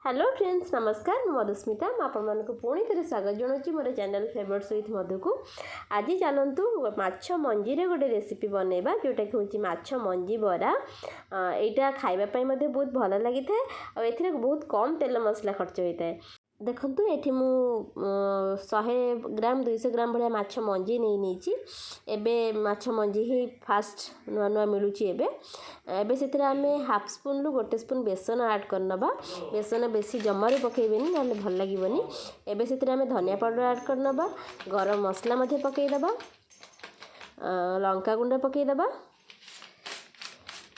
Hello friends, ନମସ୍କାର। ମୁଁ ମଧୁସ୍ମିତା। ମୁଁ ଆପଣମାନଙ୍କୁ ପୁଣି ଥରେ ସ୍ୱାଗତ ଜଣାଉଛି ମୋର ଚ୍ୟାନେଲ୍ ଫ୍ଲେଭର୍ସ ୱିଥ୍ ମଧୁକୁ। ଆଜି ଚାଲନ୍ତୁ ମାଛ ମଞ୍ଜିରେ ଗୋଟେ ରେସିପି ବନେଇବା, ଯେଉଁଟାକି ହେଉଛି ମାଛ ମଞ୍ଜି ବରା। ଏଇଟା ଖାଇବା ପାଇଁ ମଧ୍ୟ ବହୁତ ଭଲ ଲାଗିଥାଏ ଆଉ ଏଥିରେ ବହୁତ କମ୍ ତେଲ ମସଲା ଖର୍ଚ୍ଚ ହୋଇଥାଏ। ଦେଖନ୍ତୁ, ଏଠି ମୁଁ 100 ଗ୍ରାମ, 200 ଗ୍ରାମ ଭଳିଆ ମାଛ ମଞ୍ଜି ନେଇ ନେଇଛି। ଏବେ ମାଛ ମଞ୍ଜି ହିଁ ଫାଷ୍ଟ ନୂଆ ନୂଆ ମିଳୁଛି ଏବେ। ଏବେ ସେଥିରେ ଆମେ ହାଫ୍ ସ୍ପୁନ୍ରୁ ଗୋଟେ ସ୍ପୁନ୍ ବେସନ ଆଡ଼୍ କରିନେବା। ବେସନ ବେଶୀ ଜମାରୁ ପକାଇବେନି, ନହେଲେ ଭଲ ଲାଗିବନି। ଏବେ ସେଥିରେ ଆମେ ଧନିଆ ପାଉଡ଼ର ଆଡ଼୍ କରିନେବା, ଗରମ ମସଲା ମଧ୍ୟ ପକାଇଦେବା, ଲଙ୍କା ଗୁଣ୍ଡ ପକାଇଦେବା,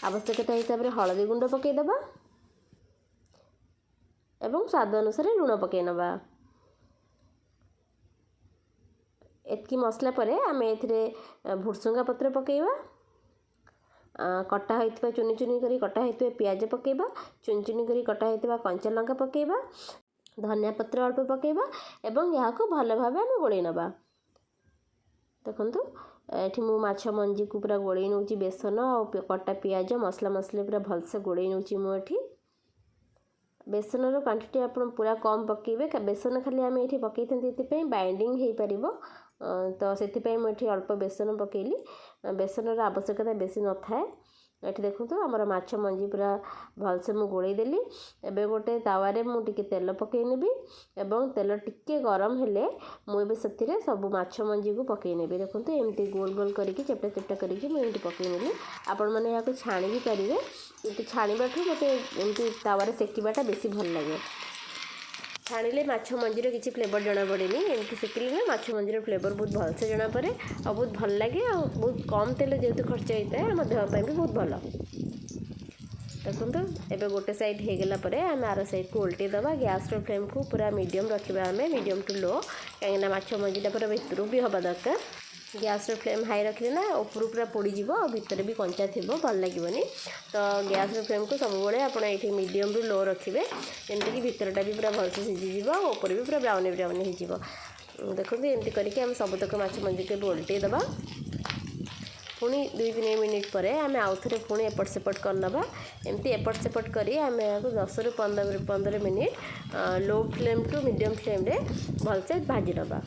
ଆବଶ୍ୟକତା ହିସାବରେ ହଳଦୀ ଗୁଣ୍ଡ ପକାଇଦେବା ଏବଂ ସ୍ୱାଦ ଅନୁସାରେ ଲୁଣ ପକାଇ ନେବା। ଏତିକି ମସଲା ପରେ ଆମେ ଏଥିରେ ଭୁର୍ସୁଙ୍ଗା ପତ୍ର ପକାଇବା, କଟା ହୋଇଥିବା ଚୁନି ଚୁନି କରି କଟା ହୋଇଥିବା ପିଆଜ ପକାଇବା, ଚୁନି ଚୁନି କରି କଟା ହୋଇଥିବା କଞ୍ଚା ଲଙ୍କା ପକାଇବା, ଧନିଆ ପତ୍ର ଅଳ୍ପ ପକାଇବା ଏବଂ ଏହାକୁ ଭଲ ଭାବେ ଆମେ ଗୋଳେଇ ନେବା। ଦେଖନ୍ତୁ, ଏଠି ମୁଁ ମାଛ ମଞ୍ଜିକୁ ପୁରା ଗୋଳେଇ ନେଉଛି। ବେସନ ଆଉ କଟା ପିଆଜ, ମସଲା ମସଲି ପୁରା ଭଲସେ ଗୋଳେଇ ନେଉଛି ମୁଁ ଏଠି। ବେସନର କ୍ୱାଣ୍ଟିଟି ଆପଣ ପୁରା କମ୍ ପକାଇବେ। ବେସନ ଖାଲି ଆମେ ଏଠି ପକାଇଥାନ୍ତି ଏଥିପାଇଁ ବାଇଣ୍ଡିଙ୍ଗ ହେଇପାରିବ, ତ ସେଥିପାଇଁ ମୁଁ ଏଠି ଅଳ୍ପ ବେସନ ପକାଇଲି। ବେସନର ଆବଶ୍ୟକତା ବେଶୀ ନଥାଏ। ଏଠି ଦେଖନ୍ତୁ, ଆମର ମାଛ ମଞ୍ଜି ପୁରା ଭଲସେ ମୁଁ ଗୋଳେଇ ଦେଲି। ଏବେ ଗୋଟେ ତାୱାରେ ମୁଁ ଟିକେ ତେଲ ପକାଇ ନେବି ଏବଂ ତେଲ ଟିକେ ଗରମ ହେଲେ ମୁଁ ଏବେ ସେଥିରେ ସବୁ ମାଛ ମଞ୍ଜିକୁ ପକାଇ ନେବି। ଦେଖନ୍ତୁ, ଏମିତି ଗୋଲ ଗୋଲ କରିକି, ଚେପଟା ଚେପଟା କରିକି ମୁଁ ଏମିତି ପକାଇ ନେଲି। ଆପଣମାନେ ଏହାକୁ ଛାଣି ବି ପାରିବେ, କିନ୍ତୁ ଛାଣିବାଠୁ ମୋତେ ଏମିତି ତାୱାରେ ସେକିବାଟା ବେଶୀ ଭଲ ଲାଗେ। ଛାଣିଲେ ମାଛ ମଞ୍ଜିର କିଛି ଫ୍ଲେଭର୍ ଜଣାପଡ଼େନି। ଏମିତି ସେକିଲେ ନା ମାଛ ମଞ୍ଜିର ଫ୍ଲେଭର୍ ବହୁତ ଭଲସେ ଜଣାପଡ଼େ ଆଉ ବହୁତ ଭଲ ଲାଗେ। ଆଉ ବହୁତ କମ୍ ତେଲ ଯେହେତୁ ଖର୍ଚ୍ଚ ହେଇଥାଏ, ଆମ ଦେହ ପାଇଁ ବି ବହୁତ ଭଲ। ଦେଖନ୍ତୁ, ଏବେ ଗୋଟେ ସାଇଡ଼୍ ହେଇଗଲା ପରେ ଆମେ ଆର ସାଇଡ଼୍କୁ ଓଲଟେଇ ଦେବା। ଗ୍ୟାସ୍ର ଫ୍ଲେମ୍କୁ ପୁରା ମିଡ଼ିୟମ୍ ରଖିବା ଆମେ, ମିଡ଼ିୟମ୍ ଟୁ ଲୋ, କାହିଁକିନା ମାଛ ମଞ୍ଜିଟା ପୁରା ଭିତରୁ ବି ହେବା ଦରକାର। ଗ୍ୟାସ୍ର ଫ୍ଲେମ୍ ହାଇ ରଖିଲେ ନା ଉପରୁ ପୁରା ପୋଡ଼ିଯିବ ଆଉ ଭିତରେ ବି କଞ୍ଚା ଥିବ, ଭଲ ଲାଗିବନି। ତ ଗ୍ୟାସ୍ର ଫ୍ଲେମ୍କୁ ସବୁବେଳେ ଆପଣ ଏଇଠି ମିଡ଼ିୟମ୍ରୁ ଲୋ ରଖିବେ, ଯେମିତିକି ଭିତରଟା ବି ପୁରା ଭଲସେ ସିଝିଯିବ ଆଉ ଉପରେ ବି ପୁରା ବ୍ରାଉନି ବ୍ରାଉନି ହେଇଯିବ। ଦେଖନ୍ତୁ, ଏମିତି କରିକି ଆମେ ସବୁତକ ମାଛ ମଞ୍ଜିକୁ ଏବେ ଓଲଟେଇ ଦେବା। ପୁଣି 2-3 ମିନିଟ୍ ପରେ ଆମେ ଆଉ ଥରେ ପୁଣି ଏପଟ ସେପଟ କରିନେବା। ଏମିତି ଏପଟ ସେପଟ କରି ଆମେ ଏହାକୁ 10ରୁ 15 minute low flame to medium ଫ୍ଲେମ୍ରେ ଭଲସେ ଭାଜି ନେବା।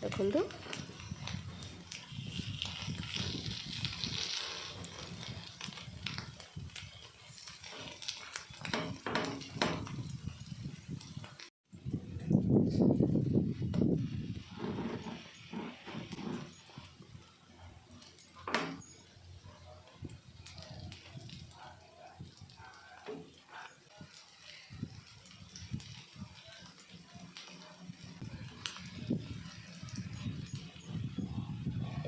ଦେଖନ୍ତୁ,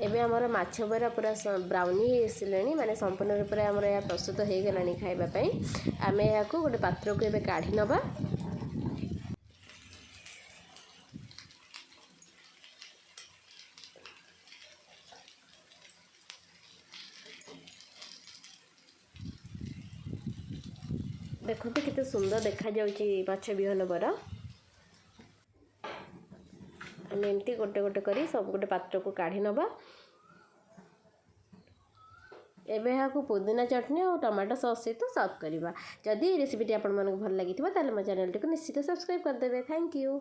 ଏବେ ଆମର ମାଛ ବରା ପୁରା ବ୍ରାଉନି ହେଇ ଆସିଲାଣି, ମାନେ ସମ୍ପୂର୍ଣ୍ଣ ରୂପରେ ଆମର ଏହା ପ୍ରସ୍ତୁତ ହେଇଗଲାଣି ଖାଇବା ପାଇଁ। ଆମେ ଏହାକୁ ଗୋଟେ ପାତ୍ରକୁ ଏବେ କାଢ଼ି ନେବା। ଦେଖନ୍ତୁ, କେତେ ସୁନ୍ଦର ଦେଖାଯାଉଛି ମାଛ ବିହନ ବରା। ଆମେ ଏମିତି ଗୋଟେ ଗୋଟେ କରି ସବୁ ଗୋଟେ ପାତ୍ରକୁ କାଢ଼ି ନେବା। ଏବେ ଏହାକୁ ପୁଦିନା ଚଟଣି ଆଉ ଟମାଟୋ ସସ୍ ସହିତ ସର୍ଭ କରିବା। ଯଦି ଏ ରେସିପିଟି ଆପଣମାନଙ୍କୁ ଭଲ ଲାଗିଥିବ, ତାହେଲେ ମୋ ଚ୍ୟାନେଲଟିକୁ ନିଶ୍ଚିତ ସବସ୍କ୍ରାଇବ୍ କରିଦେବେ। Thank you.